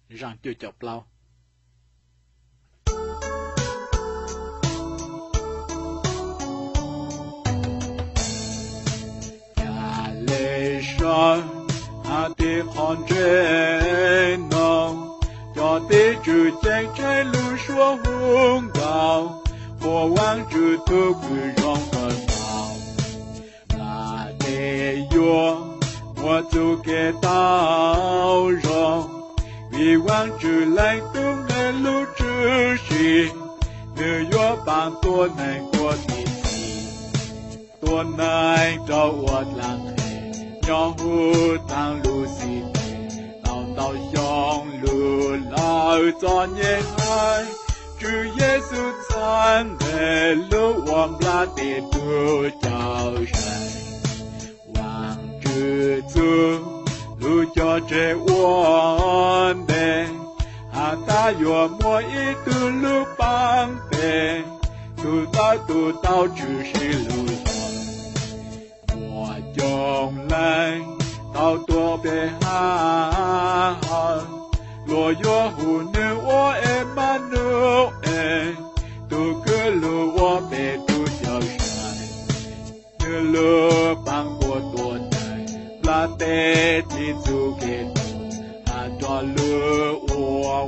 Zaj cuaj caum plaub. Ca le sawv hauv tej qhov ntse no, cov tib tswv ceeb tsheej lub suab hu nkaus, qhuas Vaajtswv tug kws zoo kawg nkaus. Nplaj teb yuav muaj txuj kev tau zoo, vim Vaajtswv Leej Tub nqe lub tswv si, nwg yuav paab tuab neeg tuab tim txim, tuab neeg rov ua dlaag nqe, nyob huv taag lub xib peg. Tau ntau xyoo lug lawm txom nyem hab, Tswv Yexus txhad nqe lub ua nplaj teb tug cawm seej. Vaajtswv txuj lug cog tseg ua ntej, has tas yuav muaj ib tug lub paab peg, tug ntawd tug tau tshwm sim lug lawm. Muaj coob leej tau tuaj peb hab hawm, luag yuav hu nwg ua Emanuel, tug kws lug ua peb tug cawm seej. Nwg lub paab puab tuab neeg, nplaj teb txhij txuj kev tug, has rua lub ua